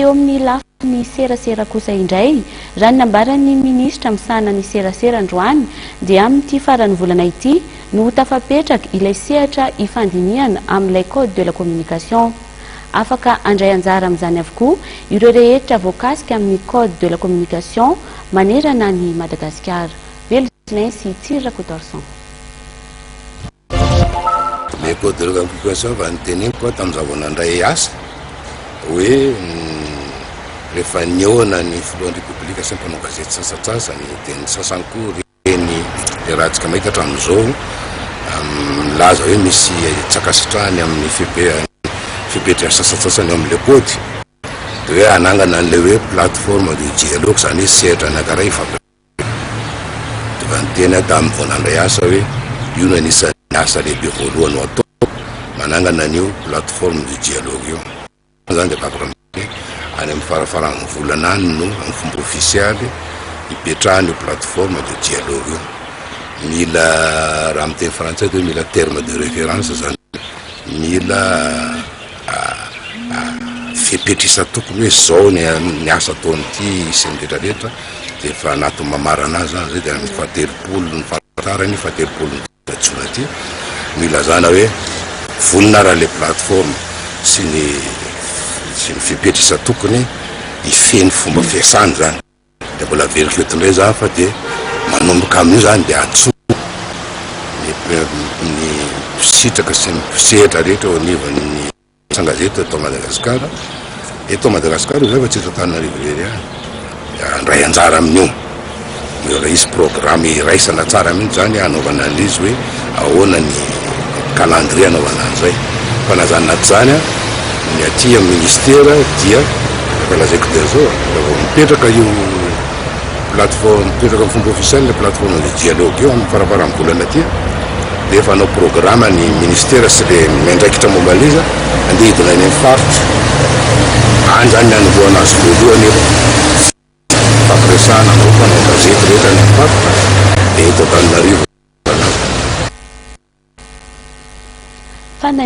Eo amin'ny lafiny serasera kosa indray, raha ny nambaran'ny minisitra misahana ny serasera androany dia amin'ity faran'ny volana ity no ho tafapetraka ilay sehatra ifandinihana amin'ilay code de la communication. Afaka handray anjara amin'izany avokoa ireo rehetra voakasika amin'ny code de la communication manerana an'i Madagasikara. Velosinain sy Tsiry Rakotoarison. Le code de l'application efa noteneniko aho tamin'izaho vao nandray asa hoe rehefa nihaona ny filohan'ny repoblika sy ny mpanao gazety sasantsasany dia ny sasany koa ireny iarahantsika mahita hatramin'izao milaza hoe misy tsy ankasitrahany amin'ny fepetra sasantsasany ao amin'ilay code dia hoe hanangana an'ilay hoe plateforme de dialogue izany hoe sehatra anankiray ifampiresahana. Efa niteny aho tamin'ny vao nandray asa hoe io no anisan'ny asa lehibe voalohany ho ataoko, manangana an'io plateforme de dialogue io. Izany dia afaka miteny hoe any amin'ny farafaran'ny volana any no amin'ny fomba ofisialy hipetrahan'io plateforme de dialogue io. Mila, raha amin'ny teny frantsay dia hoe mila terme de référence izany, mila fepetra isan-tokony hoe izao ny asa ataon'ity sy ny rehetra rehetra. Dia efa anatin'ny mamarana azy izany izay dia amin'ny fahatelopolo ny fahatarany, fahatelopolo ny volana jona ity no ilazana hoe vonona raha ilay plateforme sy ny sy ny fepetra isan-tokony hifehy ny fomba fiasany izany. Dia mbola averiko eto indray izany fa dia manomboka amin'io izany dia antsoina ny ny mpisitraka sy ny mpisehatra rehetra eo anivon'ny Mpisan-gazety eto Madagasikara, eto Madagasikara io zay fa tsy eto Antananarivo irery ihany, handray anjara amin'io. Mbola hisy programme iraisana tsara mihitsy zany hanaovana an'ilay izy hoe ahoana ny calendrier hanaovana an'izay. Fa na zany na tsy zany, ny aty amin'ny ministera dia efa lazaiko dia zao, raha vao mipetraka io plateforme, mipetraka amin'ny fomba ofisialy ilay plateforme de dialogue io amin'ny farafaran'ny volana aty, dia efa hanao programa ny ministera sy le miandraikitra momba an'iza andeha hidina any amin'ny faritra any zany ny hanombohana azy voalohany aloha fampiresahana anao mpanao gazety rehetra any amin'ny faritra dia eto Antananarivo. Fa na.